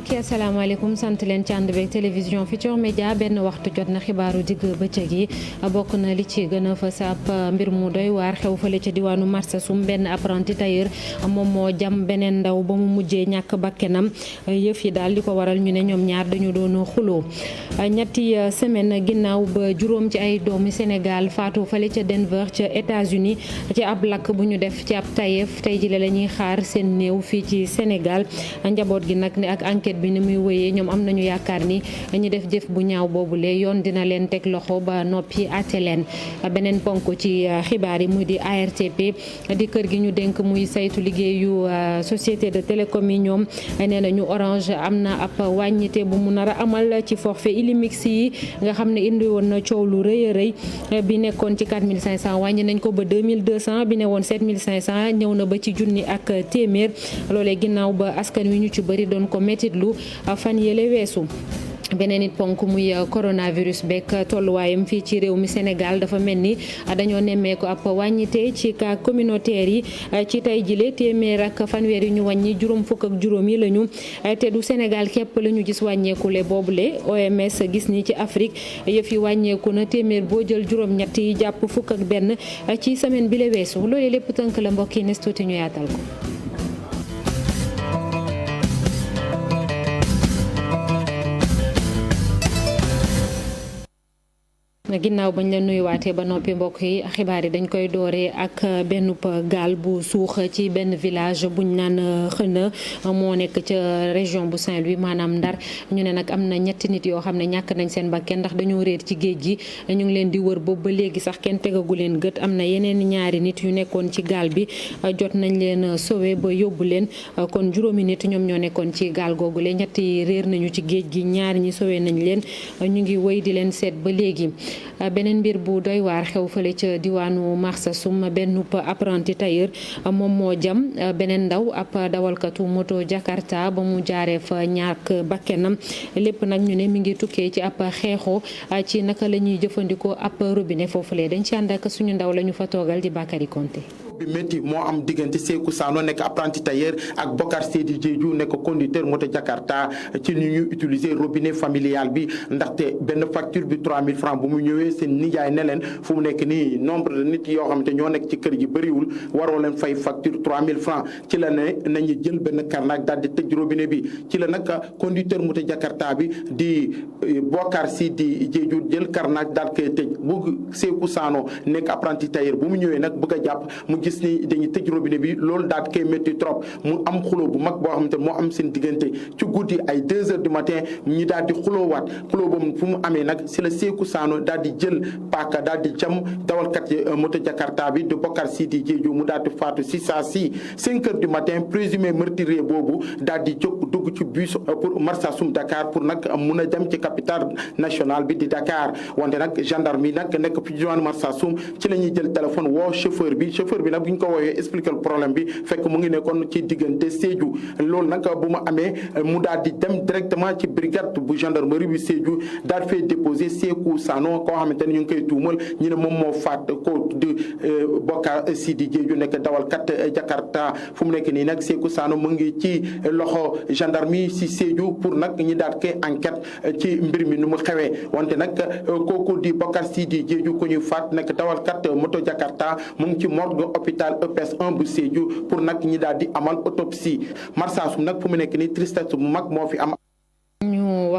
mbokk yi asalaamaaleykum sant leen ci ànd beeg télévision Futurs Médias benn waxtu jot na xibaaru digg bëccëg yi bokk na li ci gën a fës ab mbir mu doy waar xew fële ca diwaanu Marsassoum benn apprenti tailleur moom moo jam beneen ndaw ba mu mujjee ñàkk bakkenam yëf yi daal li ko waral ñu ne ñoom ñaar dañu doon xuloo ñetti semaine ginnaaw ba juróom ci ay doomi Sénégal faatu fële ca Denver ca États-Unis ci ab lakk bu ñu def ci ab tayeef tey jii la ñuy xaar seen néew fii ci Sénégal njaboot gi nag ne ak enquête bi ni muy wéyee ñoom am nañu yaakaar ni ñu def jëf bu ñaaw boobule yoon dina leen teg loxo ba noppi àtte leen. beneen ponk ci xibaar yi muy di ARTP di kër gi ñu dénk muy saytu liggéeyu société de télécom yi ñoom nee nañu Orange am na ab wàññite bu mu nar a amal ci forfait Illimix yi nga xam ne indi woon na coow lu rëy a rëy bi nekkoon ci 4500 wàññi nañ ko ba 2200 bi ne woon 7500 ñëw na ba ci junni ak téeméer loolee ginnaaw ba askan wi ñu ci bëri doon ko métitlu fan yële weesu. beneen it ponk muy coronavirus beeg tolluwaayam fii ci réew mi Sénégal dafa mel ni dañoo nemmeeku ab wàññite ci cas communautaire yi ci tey jile téeméer ak fanweer yi ñu wàññi juróom fukk ak juróom yi lañu te du Sénégal képp la ñu gis wàññeekule boobule OMS gis ni ci Afrique yëf yi wàññeeku na téeméer boo jël juróom-ñett yi jàpp fukk ak benn ci semaine bi la weesu loolee lépp tënk la mbokk yi nes tuuti ñu yaatal ko. ginnaaw bañ la nuyuwaatee ba noppi mbokk yi xibaar yi dañ koy dooree ak benn gaal bu suux ci benn village buñ naan xëna moo nekk ca région bu Saint-Louis maanaam Ndar ñu ne nag am na ñetti nit yoo xam ne ñàkk nañ seen bakkan ndax dañoo réer ci géej gi ñu ngi leen di wër boobu ba léegi sax kenn tegagu leen gët am na yeneen ñaari nit yu nekkoon ci gaal bi jot nañ leen sauvé ba yóbbu leen kon juróomi nit ñoom ñoo nekkoon ci gaal googu le ñetti réer nañu ci géej gi ñaari ñi sauvé nañ leen ñu ngi wéy di leen seet ba léegi. beneen mbir bu doy waar xew fële ca diwaanu Marsassoum benn apprenti tailleur moom moo jam beneen ndaw ab dawalkatu moto Jakarta ba mu jaaree fa ñàkk bakkenam lépp nag ñu ne mi ngi tukkee ci ab xeexoo ci naka la ñuy jëfandikoo ab robinet foofulee dañ ci ànd ak suñu ndaw la ñu fa toogal di Bakary Konté. bi métti moo am diggante Sékou Sano nekk apprenti tailleur ak Bokar Seydi Diédhiou nekk conducteur moto Jakarta ci ni ñu utiliser robinet familial bi ndaxte benn facture bi 3000 francs bu mu ñëwee seen nijaay ne leen fu mu nekk nii nombre de nit yoo xamante ñoo nekk ci kër gi bëriwul waroo leen fay facture 3000 francs ci la ne nañu jël benn carnac daal di tëj robinet bi ci la nag conducteur moto Jakarta bi di Bokar Seydi Diédhiou jël carnac daal koy tëj bu Sékou Sano nekk apprenti tailleur bu mu ñëwee nag bëgg a jàpp mu gis ni dañuy tëj robinet bi loolu daal koy métti trop mu am xuloo bu mag boo xamante moo am seen diggante ci guddi ay 2 heures du matin ñi daal di xuloowaat xuloo boobu fu mu amee nag si la Sékou Sano daal di jël paaka daal di jam dawalkat moto Jakarta bi de Bokar Seydi Diédhiou mu daal di faatu si saa si 5 heures du matin présumé meurtrier boobu daal di jóg dugg ci bus pour Marsassoum Dakar pour nag mun a dem ci capitale nationale bi di Dakar wante nag gendarme yi nag nekk fi diwaanu Marsassoum ci la ñuy jël téléphone woo chauffeur bi nag bu ñu ko woowee expliquer le problème bi fekk mu ngi nekkoon ci diggante Sédhiou loolu nag bu mu amee mu daal di dem directement ci brigade bu gendarmerie bi Sédhiou daal fay déposer Sékou Sano koo xamante ne ñu ngi koy tuumal ñu ne moom moo faat ko di Bokar Seydi Diédhiou nekk dawalkat Jakarta fu mu nekk nii nag Sékou Sano mu ngi ci loxo gendarmerie si Sédhiou pour nag ñi daal koy enquête ci mbir mi nu mu xewee wante nag kooku di Bokar Seydi Diédhiou ko ñu faat nekk dawalkat moto Jakarta mu ngi ci morgue hôpital EPS 1 bu Sédhiou pour nag ñi daal di amal autopsie Marsassoum nag fu mu nekk nii tristesse bu mag moo fi am. ñu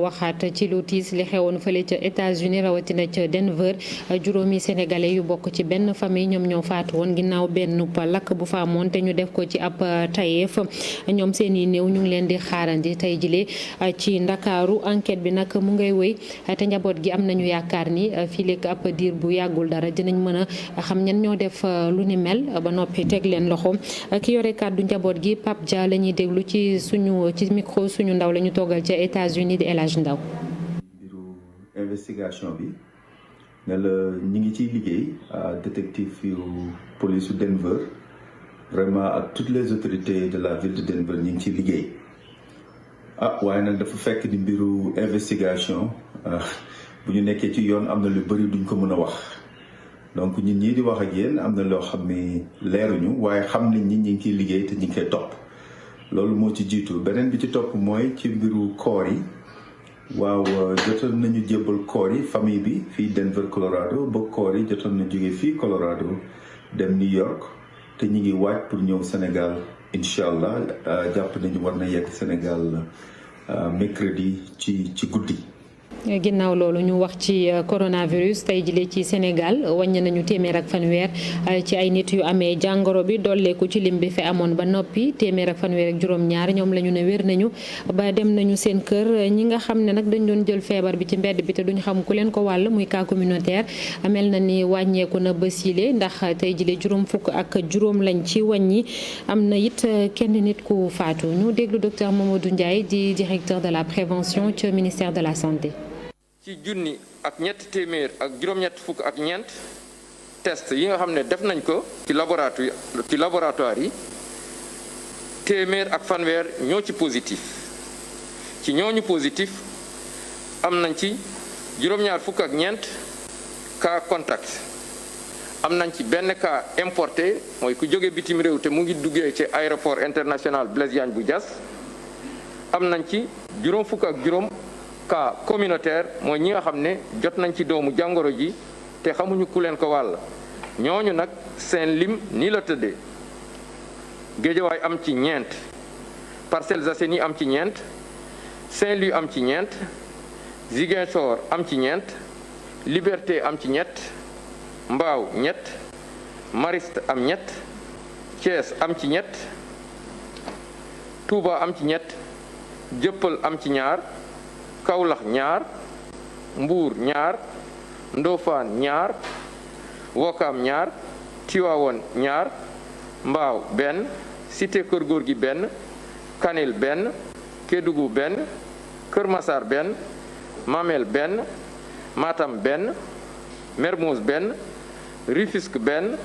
waxaat ci lu tiis li xewoon fële ca États-Unis rawatina ca Denver juróomi sénégalais yu bokk ci benn famille ñoom ñoo faatu woon ginnaaw benn lakk bu fa amoon te ñu def ko ci ab tayeef ñoom seen i néew ñu ngi leen di xaarandi tey jile ci Ndakaaru enquête bi nag mu ngay wéy te njaboot gi am nañu yaakaar ni fii léegi ab diir bu yàggul dara dinañ mën a xam ñan ñoo def lu ni mel ba noppi teg leen loxo ki yore kàddu njaboot gi Pape Dia la ñuy déglu ci micro suñu ndaw la ñu toogal ca États-Unis di El Hadj Ndaw. mbiru investigation bi ne la ñi ngi ciy liggéey détective yu police yu Denver vraiment ak toutes les autorités de la ville de Denver ñi ngi ciy liggéey waaye nag dafa fekk ni mbiru investigation bu ñu nekkee ci yoon am na lu bëri duñ ko mën a wax donc ñun ñii di wax ak yéen am na loo xam ni leeruñu waaye xam nañ ñi ngi ciy liggéey te ñi ngi koy topp loolu moo ci jiitu. beneen bi ci topp mooy ci mbiru koor yi waaw jotoon nañu jébbal koor yi famille bi fii Denver Colorado ba koor yi jotoon na jóge fii Colorado dem New York te ñu ngi waaj pour ñëw Sénégal incha allah jàpp nañu war na yegg Sénégal mercredi ci guddi. ginnaaw loolu ñu wax ci coronavirus tey jii ci Sénégal wàññi nañu téeméer ak fanweer ci ay nit yu amee jàngoro bi dolleeku ci lim bi fi amoon ba noppi téeméer ak fanweer ak juróom-ñaar ñoom la ñu ne wér nañu ba dem nañu seen kër. ñi nga xam ne nag dañ doon jël feebar bi ci mbedd bi te duñ xam ku leen ko wàll muy cas communautaire mel na ni wàññeeku na ba siile ndax tey jii juróom fukk ak juróom lañ ci wàññi. am na it kenn nit ku faatu. ñu déglu docteur Mamadou Ndiaye di directeur de la prévention ci ministère de la santé. ci junni ak ñetti téeméer ak juróom-ñett fukk ak ñeent test yi nga xam ne def nañ ko ci laboratoire yi téeméer ak fanweer ñoo ci positif ci ñooñu positif am nañ ci juróom-ñaar fukk ak ñeent cas contact am nañ ci benn cas importé mooy ku jóge bitim réew te mu ngi duggee ci aéroport international Blaise Diagne bu Diass am nañ ci juróom fukk ak juróom cas communautaire mooy ñi nga xam ne jot nañ ci doomu jàngoro ji te xamuñu ku leen ko wàll ñooñu nag seen lim nii la tëddee Géejawaay am ci ñeent Parcelles Assainies am ci ñeent Saint-Louis am ci ñeent Ziguinchor am ci ñeent Liberté am ci ñett Mbao ñett Mariste am ñett Thiès am ci ñett Touba am ci ñett Jëppal am ci ñaar Kaolack ñaar Mbour ñaar Ndofane ñaar Wokam ñaar Tivaouane ñaar Mbao benn Cité Keur Gorgui benn Kanel benn Kédougou benn Kër Massar benn Mamel benn Matam benn Mermoz benn Rufisque benn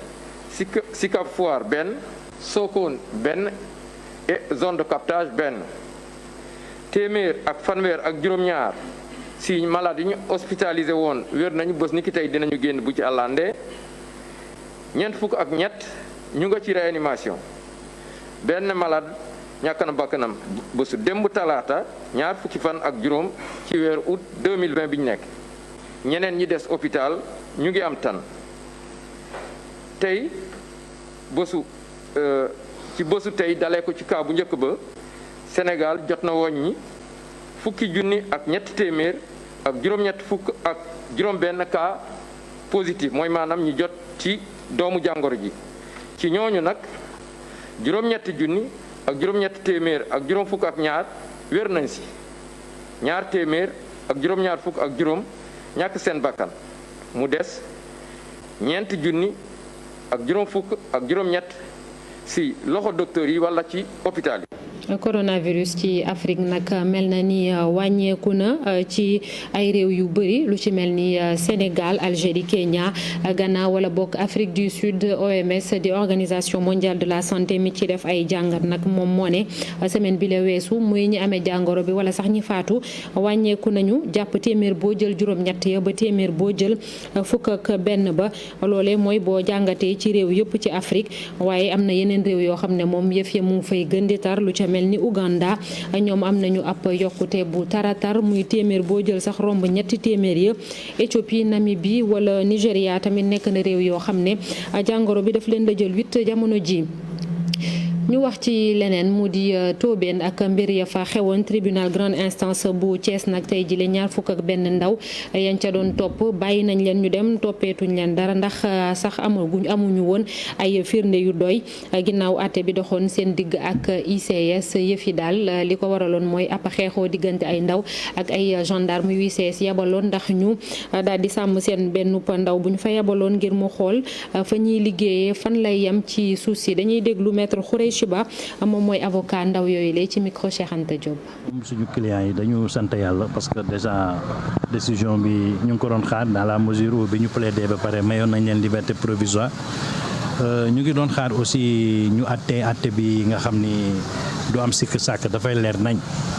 Sicap Foire benn Sokone benn et zone de captage benn téeméer ak fanweer ak juróom-ñaar si malade yi ñu hospitalisé woon wér nañu bés ni ki tey dinañu génn bu ci àllande ñeent fukk ak ñett ñu nga ci réanimation benn malade ñàkk na bakkanam bésu démb talaata ñaar fukki fan ak juróom ci weeru août 2020 bi ñu nekk ñeneen ñi des hôpital ñu ngi am tan tey ci bésu tey dalee ko ci cas bu njëkk ba Sénégal jot na woññi fukki junni ak ñetti téeméer ak juróom-ñett fukk ak juróom-benn cas positif mooy maanaam ñi jot ci doomu jàngoro ji ci ñooñu nag juróom-ñetti junni ak juróom-ñetti téeméer ak juróom fukk ak ñaar wér nañ si ñaar téeméer ak juróom-ñaar fukk ak juróom ñàkk seen bakkan mu des ñeenti junni ak juróom fukk ak juróom-ñett si loxo docteur yi wala ci hôpital yi. coronavirus ci Afrique nag mel na ni wàññeeku na ci ay réew yu bëri lu ci mel ni Sénégal Algérie Kenya Ghana wala bokk Afrique du Sud. OMS di organisation mondiale de la santé mi ci def ay jàngat nag moom moo ne semaine bi la weesu muy ñi amee jàngoro bi wala sax ñi faatu wàññeeku nañu jàpp téeméer boo jël juróom-ñett ya ba téeméer boo jël fukk ak benn ba loole mooy boo jàngatee ci réew yëpp ci Afrique waaye am na yeneen réew yoo xam ne moom yëf ya mu ngi fay gën di tar lu ca mel ni Uganda ñoom am nañu ab yokkute bu taratar muy téeméer boo jël sax romb ñetti téeméer ya Éthiopie Namibie wala Nigéria tamit nekk na réew yoo xam ne jàngoro bi daf leen la jël 8 jamono ji. ñu wax ci leneen mu di Tobène ak mbir ya fa xewoon tribunal grande instance bu Thiès nag tey jii ñaar fukk ak benn ndaw yañ ca doon topp bàyyi nañ leen ñu dem toppeetuñ leen dara ndax sax amuñu woon ay firnde yu doy ginnaaw àtte bi doxoon seen digg ak ICS yëf yi daal li ko waraloon mooy ab xeexoo diggante ay ndaw ak ay gendarme yu ICS yabaloon ndax ñu daal di sàmm seen benn ndaw bu ñu fa yabaloon ngir mu xool fa ñuy liggéeyee fan lay yem ci suuf si dañuy déglu maître Ba moom mooy avocat ndaw yooyu lay ci micro Cheikh Anta Diop. suñu clients yi dañu sant yàlla parce que déjà décision bi ñu ngi ko doon xaar dans la mesure où bi ñu plaidé ba pare mayoon nañ leen liberté provisoire ñu ngi doon xaar aussi ñu àtte bi nga xam ni du am sikk sàkk dafay leer nañ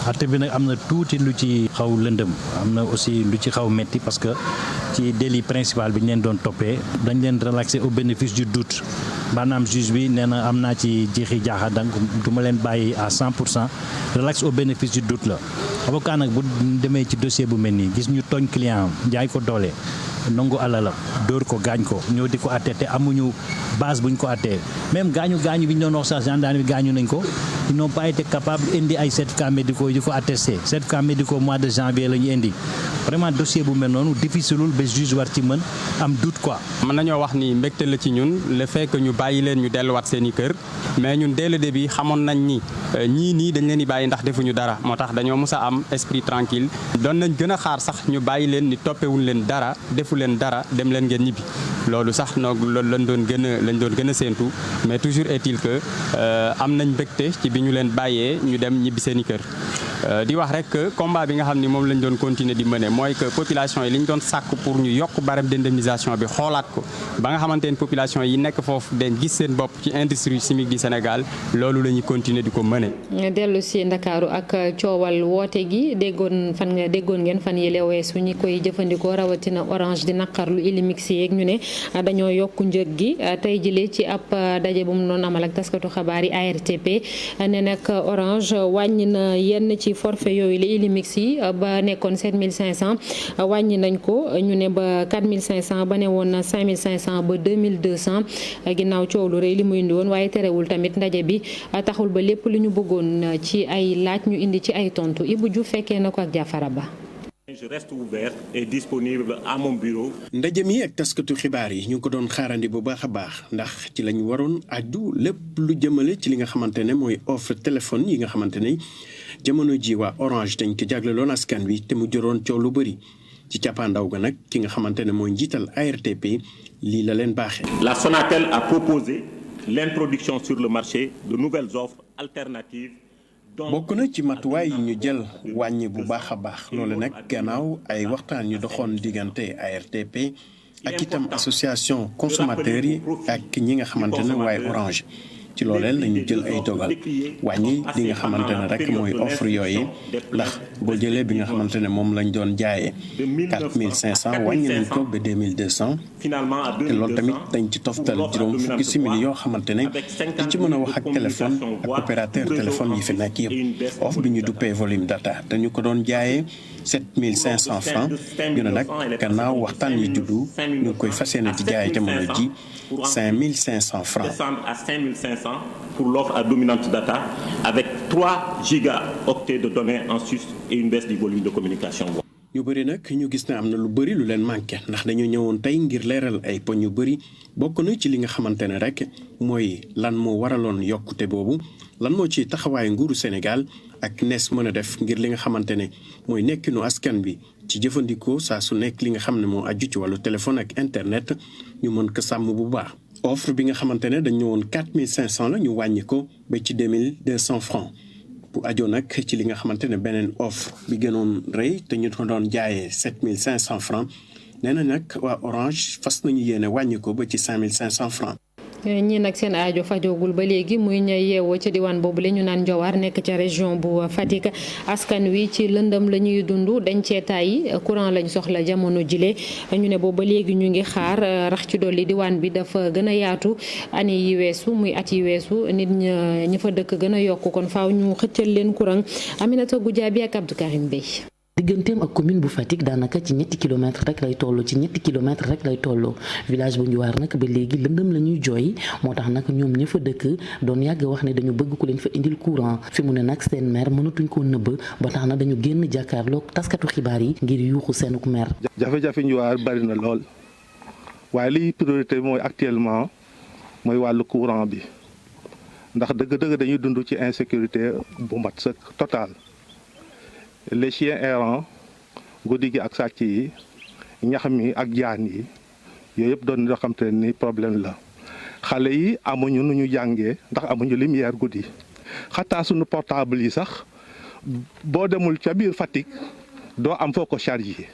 àtte bi nag am na tuuti lu ci xaw lëndëm am na aussi lu ci xaw metti parce que ci délit principal bi ñu leen doon toppee dañ leen relaxé au bénéfice du doute maanaam juge bi nee na am naa ci jiixi jaaxa donc du ma leen bàyyi à 100% relax au bénéfice du doute la avocat nag bu demee ci dossier bu mel nii gis ñu tooñ client am jaay ko doole nangu alala dóor ko gaañ ko ñëw di ko atte te amuñu base buñ ko attee même gaañu bi ñu doon wax sax gendarme bi gaañu nañ ko ils n'ont pas été capables indi ay certificats médicaux yu ko attesté certificats médicaux mois de janvier la ñu indi vraiment dossier bu mel noonu difficileul ba juge war ci mën am doute quoi. mën nañoo wax ni mbégte la ci ñun le fait que ñu bàyyi leen ñu delluwaat seen i kër mais ñun dès le début xamoon nañ ni ñii nii dañ leen di bàyyi ndax defuñu dara moo tax dañoo mës a am esprit tranquille doon nañ gën a xaar sax ñu bàyyi leen ni toppewuñ leen dara defu leen dara dem leen ngeen ñibbi loolu sax loolu lañ doon gën a séentu mais toujours est-il que am nañ mbégte ci bi ñu leen bàyyee ñu dem ñibbi seen i kër. di wax rek que combat bi nga xam ni moom lañ doon continuer di mener mooy que population yi li ñu doon sàkk pour ñu yokk barème d'indemnisation bi xoolaat ko ba nga xamante ne population yi nekk foofu dañ gis seen bopp ci industrie chimique du Sénégal loolu la ñuy continuer di ko mener. dellu si Ndakaaru ak coowal woote gi déggoon ngeen fan yële weesu ñi koy jëfandikoo rawatina Orange di naqarlu Illimix yeeg ñu ne dañoo yokk njëg gi tey jëlee ci ab daje bu mu doon amal ak taskatu xabaar yi ARTP ne nag Orange wàññi na yenn ci forfait yooyu la Illimix yi ba nekkoon 7500 wàññi nañ ko ñu ne ba 4500 ba ne woon 5500 ba 2200 ginnaaw coow lu rëy li mu indi woon waaye terewul tamit ndaje bi taxul ba lépp lu ñu bëggoon ci ay laaj ñu indi ci ay tontu Ibou Diouf fekkee na ko ak Jafara Ba. Je reste ouvert et disponible à mon bureau. ndaje mi ak taskatu xibaar yi ñu ngi ko doon xaarandi bu baax a baax ndax ci lañu waroon aju lépp lu jëmale ci li nga xamante ne mooy offre téléphone yi nga xamante ne jamono ji waa Orange dañ ko jagleloon askan wi te mu joroon coow lu bëri ci cappaandaw ga nag ki nga xamante ne mooy njiital ARTP lii la leen baaxee. La Sonatel a proposé l'introduction sur le marché de nouvelles offres alternatives. bokk na ci matuwaay yi ñu jël wàññi bu baax a baax loolu nag gannaaw ay waxtaan yu doxoon diggante ARTP ak itam association consommateurs yi ak ñi nga xamante ne waaye Orange ci loolee la ñu jël ay dogal wàññi li nga xamante ne rek mooy offre yooyu ndax boo jëlee bi nga xamante ne moom lañ doon jaayee 4500 wàññi nañ ko ba 2200 te loolu tamit dañ ci toftal juróom fukki simili yoo xamante ne di ci mën a wax ak téléphone ak opérateur téléphone yi fi nekk yëpp offre bi ñu duppee volume data dañu ko doon jaayee 7500 francs ñu ne nag gannaaw waxtaan yi juddu ñu ngi koy fas yéene di jaayee jamono ji 5500 francs. À 5500 pour l'offre à dominante data avec 3 gigaoctets de données en sus et une baisse du volume de communication. ñu bëri nag ñu gis ne am na lu bëri lu leen manqué ndax dañoo ñëwoon tey ngir leeral ay poñ yu bëri bokk na ci li nga xamante ne rek mooy lan moo waraloon yokkute boobu lan moo ci taxawaayu nguuru Sénégal ak nees mën a def ngir li nga xamante ne mooy nekkinu askan bi ci jëfandikoo saa su nekk li nga xam ne moo aju ci wàllu téléphone ak internet ñu mën ko sàmm bu baax. offre bi nga xamante ne dañ ñëwoon 4500 la ñu wàññi ko ba ci 2200 francs bu ajoo nag ci li nga xamante ne beneen offre bi gënoon rëy te ñu ko doon jaayee 7500 francs nee na nag waa Orange fas nañu yéene wàññi ko ba ci 5500 francs. ñii nag seen aajo fajoogul ba léegi muy ña yeewoo ca diwaan boobu la ñu naan Njowaar nekk ca région bu Fatick askan wi ci lëndëm la ñuy dund dañ cee tàyyi courant lañ soxla jamono jile ñu ne boobu ba léegi ñu ngi xaar rax ci dolli diwaan bi dafa gën a yaatu année yi weesu muy at yi weesu nit ñi fa dëkk gën a yokku kon faaw ñu xëccal leen courant Aminata Goudiaby ak Abdou Karim Bey. digganteem ak commune bu Fatick daanaka ci ñetti kilomètres rek lay toll village bu Njuwaar nag ba léegi lëndëm la ñuy jooy moo tax nag ñoom ña fa dëkk doon yàgg wax ne dañu bëgg ku leen fa indil courant fi mu ne nag seen maire mënatuñ koo nëbb ba tax na dañu génn jàkkaarloog taskatu xibaar yi ngir yuuxu seenuk maire. jafe-jafe Njuwaar bari na lool waaye liy priorité mooy actuellement mooy wàllu courant bi ndax dëgg-dëgg dañuy dund ci insécurité bu mat sa total. Les chiens errants guddi gi ak sàcc yi ñax mi ak jaan yi yooyu yëpp doon loo xam te ni problème la xale yi amuñu nu ñu jàngee ndax amuñu lumière guddi xataa suñu portable yi sax boo demul ca biir Fatick doo am foo ko chargé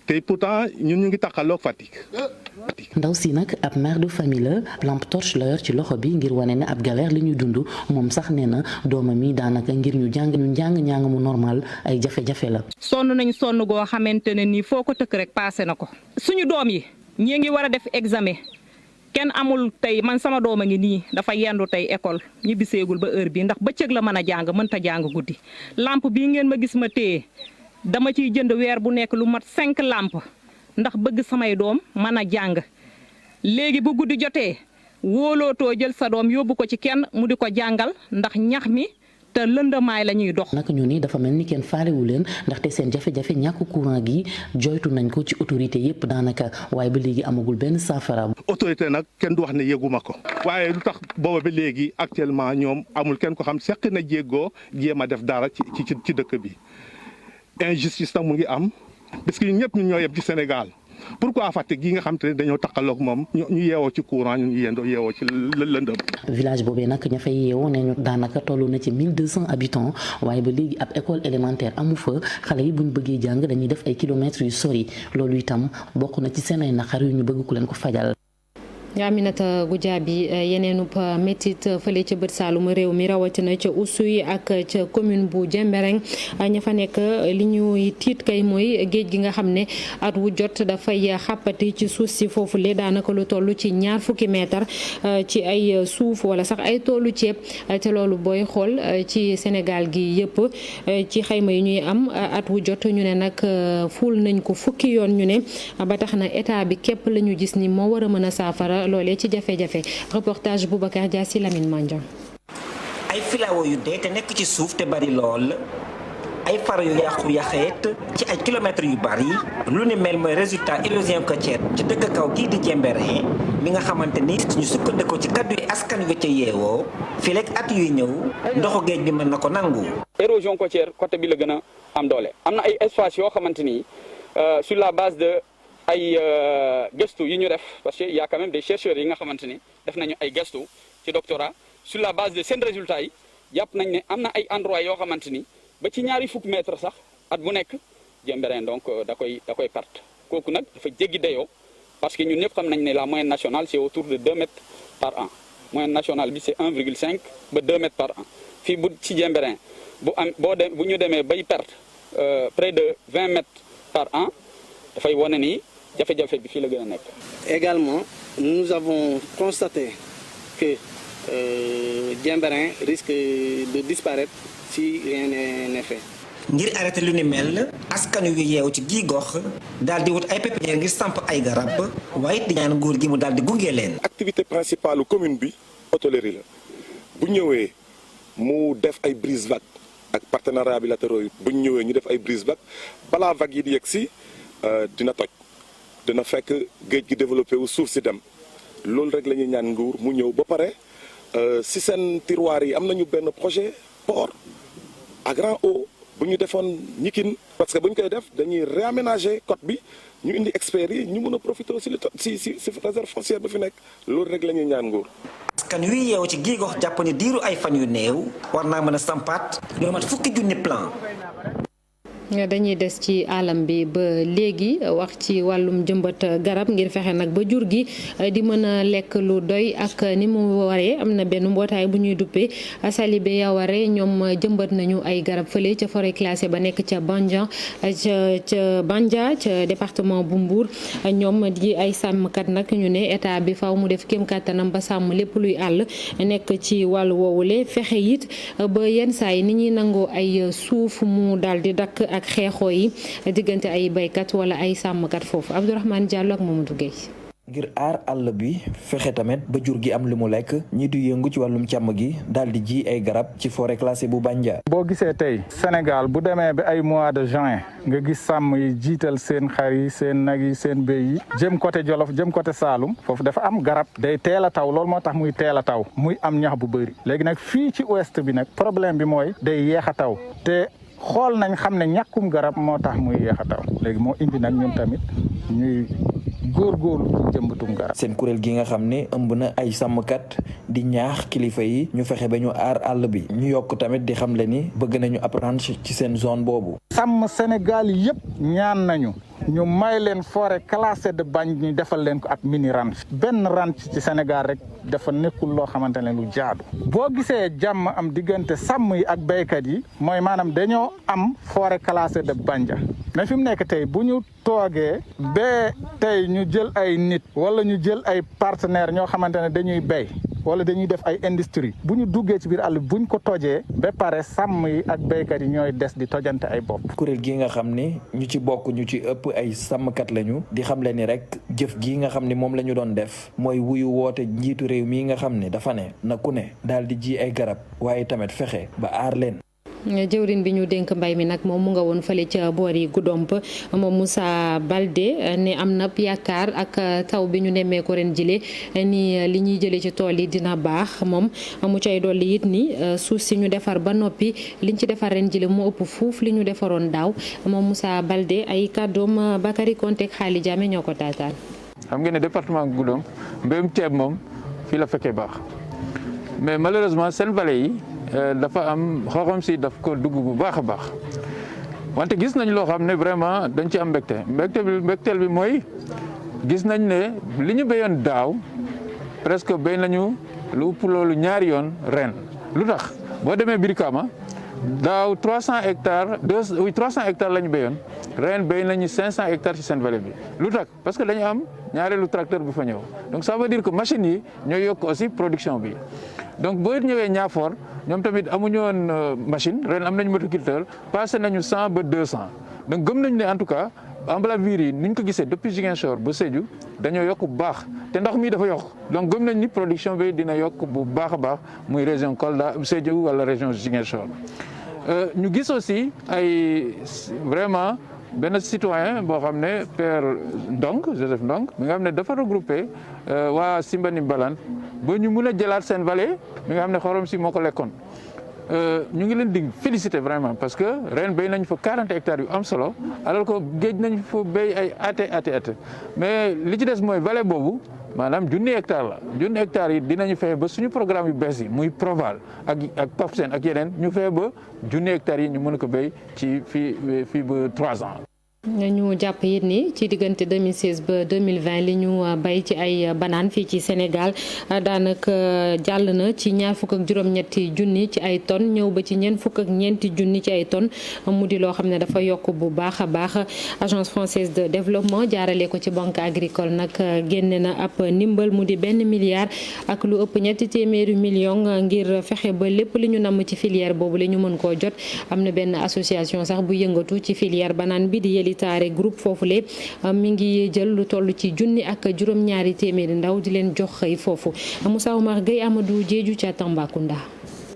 te pourtant ñun ñu ngi taxaloog Fatick. ndaw si nag ab mère de famille la lampe torche la yor ci loxo bi ngir wane ne ab galère li ñuy dund moom sax nee na doomam yi daanaka ngir ñu njàng mu normal ay jafe-jafe la. sonn nañ sonn goo xamante ne nii foo ko tëkk rek passé na ko. suñu doom yi ñii ngi war a def examen kenn amul tey man sama doom a ngi nii dafa yendu tey école ñibbiseegul ba heure bi ndax bëccëg la mën a jàng mënta jàng guddi lampe bii ngeen ma gis ma téye dama ciy jënd weer bu nekk lu mat 5 lampe ndax bëgg samay doom mën a jàng léegi bu guddi jotee wóolootoo jël sa doom yóbbu ko ci kenn mu di ko jàngal ndax ñax mi te lëndamaay la ñuy dox. naka ñu ni dafa mel ni kenn faalewu leen ndaxte seen jafe-jafe ñàkk courant gi joytu nañ ko ci autorité yépp daanaka waaye ba léegi amagul benn saafara. autorité nag kenn du wax ne yëguma ko waaye lu tax booba ba léegi actuellement ñoom amul kenn ko xam seq na jéegoo jéem a def dara ci dëkk bi injustice nag mu ngi am parce que ñëpp ñun ñoo yem ci Sénégal. pourquoi Fatick gi nga xam te ne dañoo takkaloog moom ñu yeewoo ci courant ñu yeewoo ci lëndëm. village boobee nag ña fay yeewoo ne ñu daanaka toll na ci 1200 habitants waaye ba léegi ab école élémentaire amu fa xale yi bu ñu bëggee jàng dañuy def ay kilomètres yu sori loolu itam bokk na ci seen ay naqar yu ñu bëgg ku leen ko fajal. Aminata Goudiaby yeneenub métit fële ca bët saalum réew mi rawatina ca Oussouye ak ca commune bu Diembéring ña fa nekk li ñuy tiit kay mooy géej gi nga xam ne at wu jot dafay xàppati ci suuf si foofu le daanaka lu toll ci 20 mètres ci ay suuf wala sax ay toolu ceeb te loolu booy xool ci Sénégal gi yëpp ci xayma yi ñuy am at wu jot ñu ne nag ful nañ ko fukki yoon ñu ne ba tax na état bi képp la ñu gis ni moo war a mën a saafara loolee ci jafe-jafe reportage Boubacar Dia si Lamine Mandiang. ay filao yu dee te nekk ci suuf te bari lool ay faro yu yàqu yaxeet ci ay kilomètres yu bari lu ni mel mooy résultat érosion côtière ci dëkk kaw gii di Diembéring mi nga xamante ni suñu sukkandikoo ci kaddu yi askan wi ca yeewoo fii rek at yuy ñëw ndoxu géej bi mën na ko nangu. érosion côtière côté bi la gën a am doole am na ay espace yoo xamante ni sur la base de ay gëstu yi ñu def parce que y a quand même des chercheurs yi nga xamante ni def nañu ay gëstu ci doctorat sur la base de seen résultats yi jàpp nañ ne am na ay endroits yoo xamante ni ba ci 20 mètres sax at bu nekk Diembéring donc da koy perte kooku nag dafa jéggi dayoo parce que ñun ñëpp xam nañ ne la moyenne nationale c'est autour de 2 mètres par an moyenne nationale bi c'est 1,5 ba 2 mètres par an fii bu ci Diembéring bu ñu demee bay perte près de 20 mètres par an dafay wane ni jafe-jafe bi fii la gën a nekk. Également, nous avons constaté que Diembéring risque de disparaître si rien n'est fait. ngir arrêté lu ni mel askan wi yeewu ci gii gox daal di wut ay pépinière ngir samp ay garab waaye di ñaan nguur gi mu daal di gunge leen. activité principale commune bi hôtellerie la bu ñëwee mu def ay brise vague ak partenariat bilatéraux yi bu ñëwee ñu def ay brise vague balaa vague yi di yegg si dina toj dina fekk géej gi développé wu suuf si dem loolu rek la ñuy ñaan nguur mu ñëw ba pare si seen tiroir yi am nañu benn projet port à grand eau bu ñu defoon ñikin parce que bu ñu koy def dañuy réaménager côte bi ñu indi experts yi ñu mën a profiter aussi si réserve foncière ba fi nekk loolu rek la ñuy ñaan nguur. askan wi yeewu ci gii gox jàpp ni diiru ay fan yu néew war naa mën a sampaat lu mat 10 000 plan. dañuy des ci alam bi ba léegi wax ci wàllum jëmbat garab ngir fexe nag ba jur gi di mën a lekk lu doy ak ni mu waree am na benn mbootaay bu ñuy duppee Salibé Yaware ñoom jëmbat nañu ay garab fële ca forêt classée ba nekk ca Bandia ca département bu Mbour ñoom di ay sàmmkat nag ñu ne état bi faw mu def kéem kàttanam ba sàmm lépp luy àll nekk ci wàllu woowule fexe it ba yenn saa yi ni ñuy nangoo ay suuf mu daal di dakk ak xeexoo yi diggante ay baykat wala ay sàmmkat foofu Abdourahmane Diallo ak Mamadou Gueye. ngir aar àll bi fexe tamit ba jur gi am li mu lekk ñi di yëngu ci wàllum càmm gi daal di ji ay garab ci forêt classée bu Bandia. boo gisee tey Sénégal bu demee ba ay mois de juin nga gis sàmm yi jiital seen xar yi seen nag yi seen béy yi jëm côté Jolof jëm côté Saloum foofu dafa am garab day teel a taw loolu moo tax muy teel a taw muy am ñax bu bëri léegi nag fii ci ouest bi nag problème bi mooy day yeex a taw te xool nañ xam ne ñàkkum garab moo tax muy yeex a taw léegi moo indi nag ñun tamit ñuy góorgóorlu ci jëmbatum garab. seen kuréel gi nga xam ne ëmb na ay sàmmkat di ñaax kilifa yi ñu fexe ba ñu aar àll bi ñu yokk tamit di xamle ni bëgg nañu ab ranch ci seen zone boobu. sàmm Sénégal yëpp ñaan nañu ñu may leen forêt classée de Bandia ñu defal leen ko ak mini ranch. benn ranch ci Sénégal rek dafa nekkul loo xamante ne lu jaadu boo gisee jàmm am diggante sàmm yi ak béykat yi mooy maanaam dañoo am forêt classée de Bandia mais fi mu nekk tey bu ñu toogee ba tey ñu jël ay nit wala ñu jël ay partenaires ñoo xamante ne dañuy béy wala dañuy def ay industrie bu ñu duggee ci biir àll buñ ko tojee ba pare sàmm yi ak béykat yi ñooy des di tojante ay bopp. kuréel gi nga xam ni ñu ci bokk ñu ci ëpp ay sàmmkat lañu di xamle ni rek jëf gi nga xam ni moom la ñu doon def mooy wuyu woote njiitu réew mi nga xam ni dafa ne na ku ne daal di ji ay garab waaye tamit fexe ba aar leen. jëwrin bi ñu dénk mbay mi nag moom mu nga woon fële ca boori Goudomp moom Moussa Baldé ne am na yaakaar ak taw bi ñu nemmee ko ren jile ni li ñuy jëlee ci tool yi dina baax moom mu cay dolli it ni suuf si ñu defar ba noppi liñ ci defar ren jile mu ëpp fuuf li ñu defaroon daaw moom Moussa Baldé ay kàddoom Bakary Konte ak Xaali Jaame ñoo ko taataan. xam ngeen ne département Goudomp mbéyum ceeb moom fii la fekkee baax mais malheureusement seen vallée yi dafa am xoxom si daf ko dugg bu baax a baax wante gis nañ loo xam ne vraiment dañ ci am mbégteel bi mooy gis nañ ne li ñu béyoon daaw presque béy nañu lu ëpp loolu ñaari yoon ren lu tax boo demee Birkama daaw 300 hectares 300 hectares la ñu béyoon ren béy nañu 500 hectares ci seen vallée bi lu tax parce que dañu am ñaareelu tracteur bu fa ñëw donc ça veut dire que machines yi ñooy yokk aussi production bi donc boo ñëwee Niafor ñoom tamit amuñu woon machine ren am nañu motoculteur passé nañu 100 ba 200 donc gëm nañu ne en tout cas emblavure yi ni ñu ko gisee depuis Ziguinchor ba Sédhiou dañoo yokk bu baax te ndox mi dafa yokk donc gëm nañ ni production bi dina yokk bu baax a baax muy région Kolda Sédhiou wala région Ziguinchor ñu gis aussi ay vraiment benn citoyen boo xam ne Père Ndong Joseph Ndong mi nga xam ne dafa regroupé waa Simbani Mbalaan ba ñu mun a jëlaat seen vallée mi nga xam ne xorom si moo ko lekkoon ñu ngi leen di féliciter vraiment parce que ren béy nañ fa 40 hectares yu am solo alors que géej nañ fa béy ay ate mais li ci des mooy vallée boobu maanaam 1000 hectares la 1000 hectares yi dinañu fexe ba suñu programme yu bees yi muy Proval ak PAPSEN ak yeneen ñu fexe ba 1000 hectares yi ñu mën ko béy ci fii ba 3 ans. ñu jàpp it ni ci diggante 2016 ba 2020 li ñu bay ci ay banaan fii ci Sénégal daanaka jàll na ci 2,8 junni ci ay tonnes ñëw ba ci 4,4 junni ci ay tonnes mu di loo xam ne dafa yokk bu baax a baax agence française de développement jaarale ko ci banque agricole nag génne na ab ndimbal mu di 1 milliard ak lu ëpp 300 millions ngir fexe ba lépp li ñu namm ci filière boobu la ñu mën koo jot am na benn association sax bu yëngatu ci filière banaan bi di Taare groupe foofule mi ngi jël lu toll ci 1,2 ndaw di leen jox xëy foofu Moussa Oumar Gueye Amadou Diédhiou ca Tambacounda.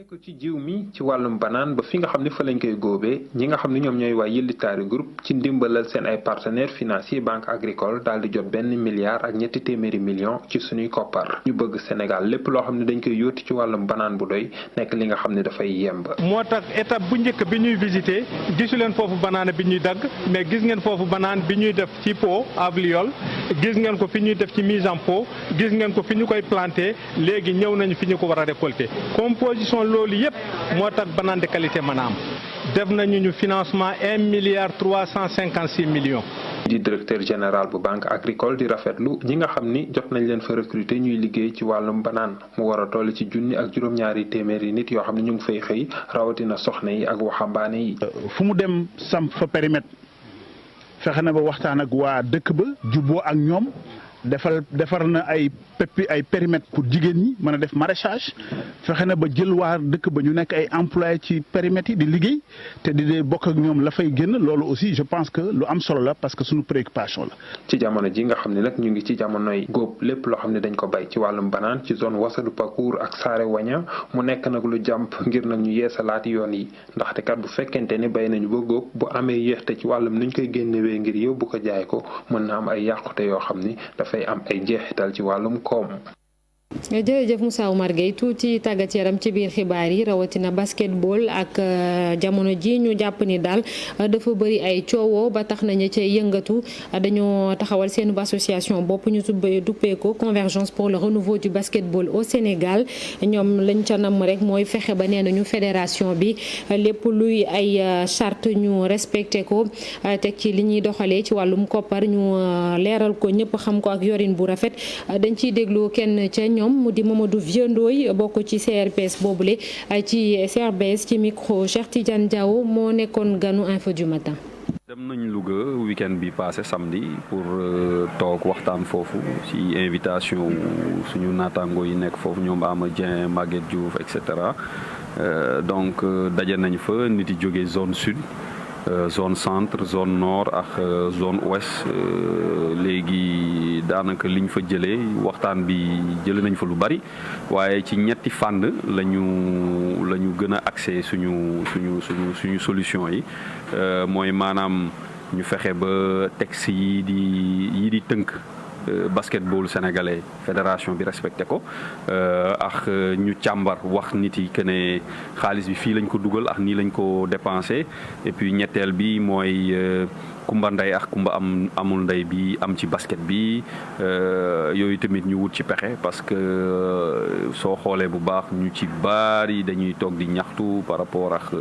ko ci jiw mi ci wàllum banaan ba fi nga xam ne fa lañ koy góobee ñi nga xam ne ñoom ñooy waa Yëllitaari groupe ci ndimbalal seen ay partenaires financiers banque agricole daal di jot 1 milliard ak 300 millions ci suñuy koppar ñu bëgg Sénégal lépp loo xam ne dañ koy yóoti ci wàllum banaan bu doy nekk li nga xam ne dafay yemb. moo tax étape bu njëkk bi ñuy visité gisu leen foofu banaana bi ñuy dagg mais gis ngeen foofu banaan bi ñuy def ci pot avliol gis ngeen ko fi ñuy def ci mise en pot gis ngeen ko fi ñu koy planté léegi ñëw nañu fi ñu ko war a récolter composition loolu yëpp moo tax banane de qualité maanaam def nañu ñu financement 1,356 millions. di directeur général bu banque agricole di rafetlu ñi nga xam ni jot nañ leen fa recruter ñuy liggéey ci wàllum banaan mu war a toll ci 1,2 junni nit yoo xam ne ñu ngi fay xëy rawatina soxna yi ak waxambaane yi. fu mu dem samp fa périmètre fexe na ba waxtaan ak waa dëkk ba jubboo ak ñoom. defar na ay périmètre pour jigéen ñi mën a def maraîchage fexe na ba jël waa dëkk ba ñu nekk ay employés ci périmètres yi di liggéey te di bokk ak ñoom la fay génn loolu aussi je pense que lu am solo la parce que suñu préoccupation la. ci jamono ji nga xam ne nag ñu ngi ci jamonoy góob lépp loo xam ne dañ ko bay ci wàllum banaan ci zone Wassadou Pakour ak Saare Waña mu nekk nag lu jàmp ngir nag ñu yeesalaati yoon yi ndaxte kat bu fekkente ni bay nañu ba góob bu amee yéexte ci wàllum nuñ koy génnewee ngir yóbbu ko jaay ko mën na am ay yàqute yoo xam ni dafay am ay jeexital ci wàllum koom. jërëjëf Moussa Oumar Gueye tuuti tàggat yaram ci biir xibaar yi rawatina basketball ak jamono ji ñu jàpp ni daal dafa bëri ay coowoo ba tax nañu cay yëngatu dañoo taxawal seen association bopp ñu duppee ko Convergence pour le renouveau du basketball au Sénégal ñoom lañ ca nam rek mooy fexe ba nee nañu fédération bi lépp luy ay charte ñu respecté ko teg ci li ñuy doxalee ci wàllum koppar ñu leeral ko ñëpp xam ko ak yorin bu rafet dañ ciy déglu kenn ca ñoom mu di Mamadou Vieux Ndoye bokk ci CRPS boobule ci CRBS ci micro Cheikh Tidiane Diaw moo nekkoon ganu info du matin. dem nañ Louga week-end bi passé samedi pour toog waxtaan foofu ci invitation suñu naataango yi nekk foofu ñoom Ama Dieng Maguette Diouf et cetera donc daje nañ fa nit yi jógee zone sud zone centre zone nord ak zone ouest léegi daanaka liñ fa jëlee waxtaan bi jëlee nañ fa lu bari waaye ci ñetti fànn lañu gën a axé suñu solution yi mooy maanaam ñu fexe ba texte yi di tënk basketball sénégalais fédération bi respecté ko ak ñu càmbar wax nit yi que ne xaalis bi fii lañ ko dugal ak nii lañ ko dépensé et puis ñetteel bi mooy kumba ndey ak kumba amul ndey bi am ci basket bi yooyu tamit ñu wut ci pexe parce que soo xoolee bu baax ñu ci bari dañuy toog di ñaxtu par rapport ak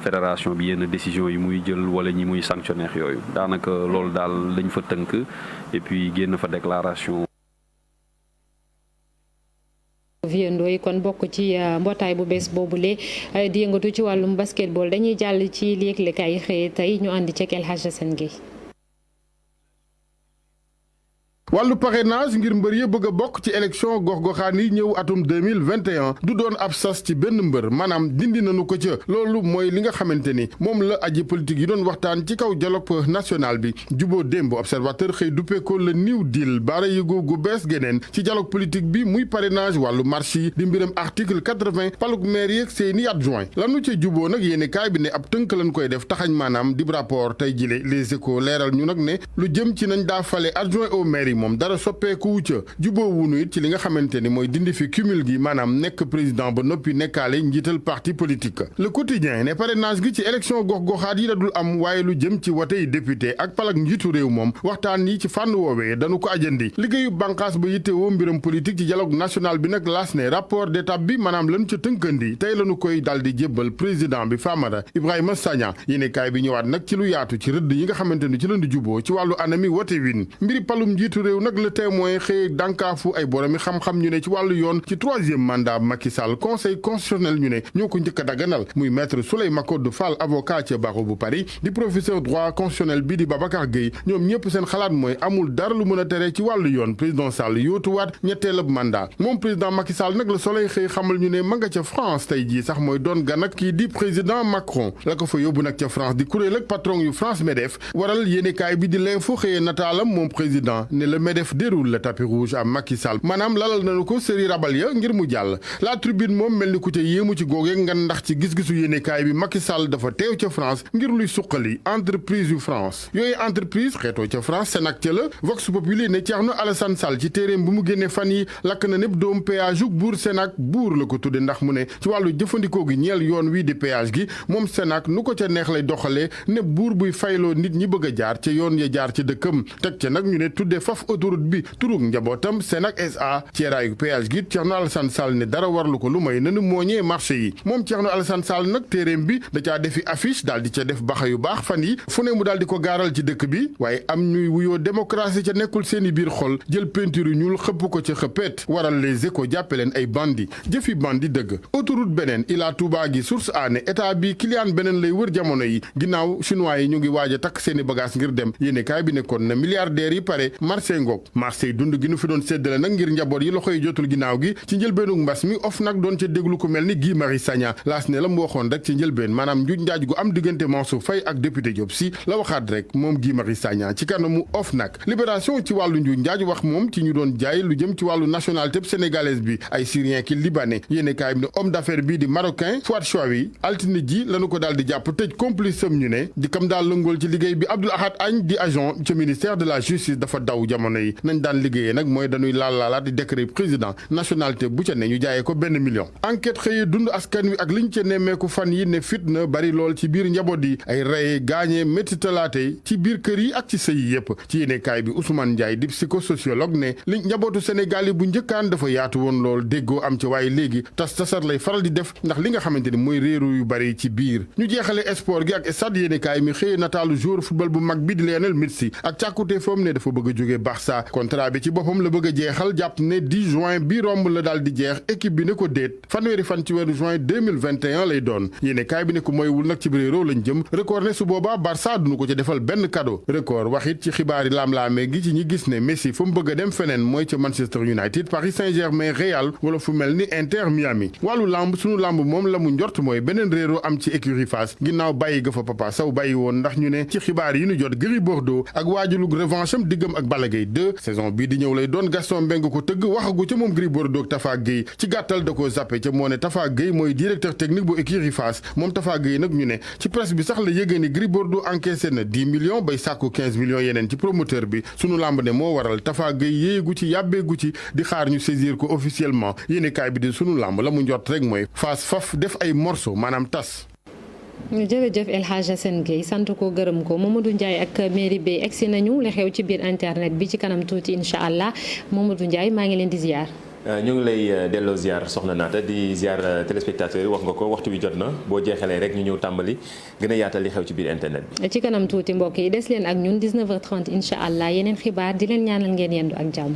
fédération bi yenn décision yi muy jël wala ñi muy sanctionner yooyu daanaka loolu daal lañ fa tënk et puis génn fa déclaration. Vieux Ndoye kon bokk ci mbootaay bu bees boobule di yëngatu ci wàllum basketball dañuy jàll ci yëglekaay yi xëy tey ñu àndi ci El Hadj Assane Gueye. wàllu parrainage ngir mbër yi bëgg a bokk ci élection gox-goxaan yi ñëw atum 2021 du doon ab sas ci benn mbër maanaam dindi nañu ko ca loolu mooy li nga xamante ni moom la aji politique yi doon waxtaan ci kaw dialogue national bi juboo démb observateur xëy duppee ko le New Deal baara yëgoo gu bees geneen ci dialogue politique bi muy parrainage wàllu marche yi di mbiram article 80 paluk maire yeeg seeni adjoint lanu ca juboo nag yéene kaay bi ne ab tënk lañ koy def taxañ maanaam dib rapport tey jile les échos leeral ñu nag ne lu jëm ci nañ daa fale adjoint au maire yi moom dara soppeeku wu ca juboo wunu it ci li nga xamante ni mooy dindi fi cumul gi maanaam nekk président ba noppi nekkaale njiital parti politique le quotidien ne parrainage gi ci élection gox-goxaat yi da dul am waaye lu jëm ci watey député ak palak njiitu réew moom waxtaan yi ci fànn woowee dañu ko ajandi liggéeyu bànqaas ba yittewoo mbiram politique ci dialogue national bi nag laas ne rapport d'étape bi maanaam lan ca tënkandi tey lañu koy dal di jébbal président bi Famara Ibrahima Sagna yéene kaay bi ñëwaat nag ci lu yaatu ci rëdd yi nga xamante ni ci lañu juboo ci wàllu anami wote win mbiri palum njiitu réew nag le témoin xëy dànkaafu ay boromi xam-xam ñu ne ci wàllu yoon ci troisième mandat Macky Sall conseil constitutionnel ñu ne ñoo ko njëkk a daganal muy maître Souley Makodou Fall avocat ca barreau bu Paris di professeur droit constitutionnel bi di Babacar Gueye ñoom ñëpp seen xalaat mooy amul dara lu mën a tere ci wàllu yoon président Sall yóotuwaat ñetteelab mandat moom président Macky Sall nag le Soleil xëy xamal ñu ne ma nga ca France tey jii sax mooy doon gan ak kii di président Macron la ko fa yóbbu nag ca France di kuréel ak patron yu France MEDEF waral yéenekaay bi di l'info xëyee nataalam moom président ne le MEDEF déroule le tapis rouge à Macky Sall maanaam lalal nañu ko série rabal ya ngir mu jàll la tribune moom mel ni ku ca yéemu ci googee ngan ndax ci gis-gisu yéenekaay bi Macky Sall dafa teew ca France ngir luy suqali entreprise yu France yooyu entreprise xeetoo ca France Sénac ca la Vox Populi ne Thierno Alassane Sall ci téeréem bu mu génnee fan yi lakk na népp doom péage yu buur Sénac buur la ko tudde ndax mu ne ci wàllu jëfandikoo gi ñeel yoon wi di péage gi moom Sénac nu ko ca neex lay doxalee ne buur buy fayloo nit ñi bëgg a jaar ca yoon ya jaar ca dëkkam teg ca nag ñu ne tuddee faf autoroute bi turug njabootam Sénac SA ceeraayu péage gi Thierno Alassane Sall ne dara warlu ko lu may nanu mooñee marché yi moom Thierno Alassane Sall nag téeréem bi da caa defi affiche daal di ca def baxa yu baax fan yi fu ne mu daal di ko gaaral ci dëkk bi waaye am ñuy wuyoo démocratie ca nekkul seeni biir xol jël peinture yu ñuul xëpp ko ca xëppeet waral les échos jàppe leen ay bandi jëfi bandi dëgg autoroute beneen Ila Touba gi source a ne état bi client beneen lay wër jamono yi ginnaaw chinois yi ñu ngi waaj a takk seeni bagage ngir dem yéene kaay bi nekkoon na milliardaires yi pare marché ngoog marché yi dund gi nu fi doon séddale nag ngir njaboot yi loxo yi jotul ginnaaw gi ci njëlbeenug mbas mi of nag doon ca déglu ku mel ni Guy Marius Sagna laas ne la mu waxoon rek ci njëlbeen maanaam njuuj njaaj gu am diggante Mansour Faye ak député Diop Sy la waxaat rek moom Guy Marius Sagna ci kanamu of nag libération ci wàllu njuuj njaaj wax moom ci ñu doon jaay lu jëm ci wàllu nationalité sénégalaise bi ay syrien ki libanais yéene kaay bi ne homme d'affaires bii di marocain Fouad Chouawi altine ji lañu ko daal di jàpp tëj complice am ñu ne di kam daal lëngool ci liggéey bi Abdoul Ahad Agne di agent ca ministère de la justice dafa daw jamono jamono yi nañ daan liggéeyee nag mooy dañuy laalaat di décret président nationalité bu ca ne ñu jaayee ko $1 million. enquête xëyee dund askan wi ak liñ ca nemmeeku fan yi ne fitna bari lool ci biir njaboot yi ay rey gaañee métti talaate ci biir kër yi ak ci sëy yi yëpp ci yéenekaay bi Ousmane Ndiaye di psychosociologue ne li njabootu Sénégal yi bu njëkkaan dafa yaatu woon lool déggoo am ci waaye léegi tasar lay faral di def ndax li nga xamante ni mooy réeru yu bari ci biir ñu jeexale sport gi ak stade yéenekaay mi xëyee nataalu joueur football bu mag bi di Lionel Messi ak càkkute foom ne dafa bëgg a jóge Barça contrat bi ci boppam la bëgg a jeexal jàpp ne 10 juin bi romb la daal di jeex équipe bi ne ko déet fanweeri fan ci weeru juin 2021 lay doon yéenekaay bi ne ko mooywul nag ci réeroo lañ jëm record ne su boobaa Barça duñu ko ci defal benn cadeau record waxit ci xibaar yi laam-laamee gi ci ñi gis ne Messi fu mu bëgg a dem feneen mooy ca Manchester United Paris Saint-Germain Real wala fu mel ni Inter Miami wàllu lamb sunu lamb moom la mu njort mooy beneen réeroo am ci écurie Fass ginnaaw bàyyi ga fa Papa Sow bàyyi woon ndax ñu ne ci xibaar yi ñu jot Gris Bordeaux ak waajulug revanche am diggam ak Balla Gaye 2 saison bii di ñëw lay doon Gaston Mbengue ko tëgg waxagu ca moom Gris Bordeaux ak Tafa Gueye ci gàttal da ko zappé ca moo ne Tafa Gueye mooy directeur technique bu écurie Fass moom Tafa Gueye nag ñu ne ci presse bi sax la yëgee ni Gris Bordeaux encaissé na 10 millions bay sàkku 15 millions yeneen ci promoteur bi sunu lamb ne moo waral Tafa Gueye yéegu ci yàbbeegu ci di xaar ñu saisir ko officiellement yéenekaay bi di sunu lamb la mu njort rek mooy Fass faf def ay morceau maanaam tas. jërëjëf El Hadj Assane Gueye sant ko gërëm ko Mamadou Ndiaye ak mairie bi egsi nañu li xew ci biir internet bi ci kanam tuuti incha allah Mamadou Ndiaye maa ngi leen di ziar. ñu ngi lay delloo ziar soxna Naata di ziar téléspectateurs yi wax nga ko waxtu bi jot na boo jeexalee rek ñu ñëw tàmbali gën a yaatal li xew ci biir internet bi. ci kanam tuuti mbokk yi des leen ak ñun 19h30 incha allah yeneen xibaar di leen ñaanal ngeen yendu ak jàmm.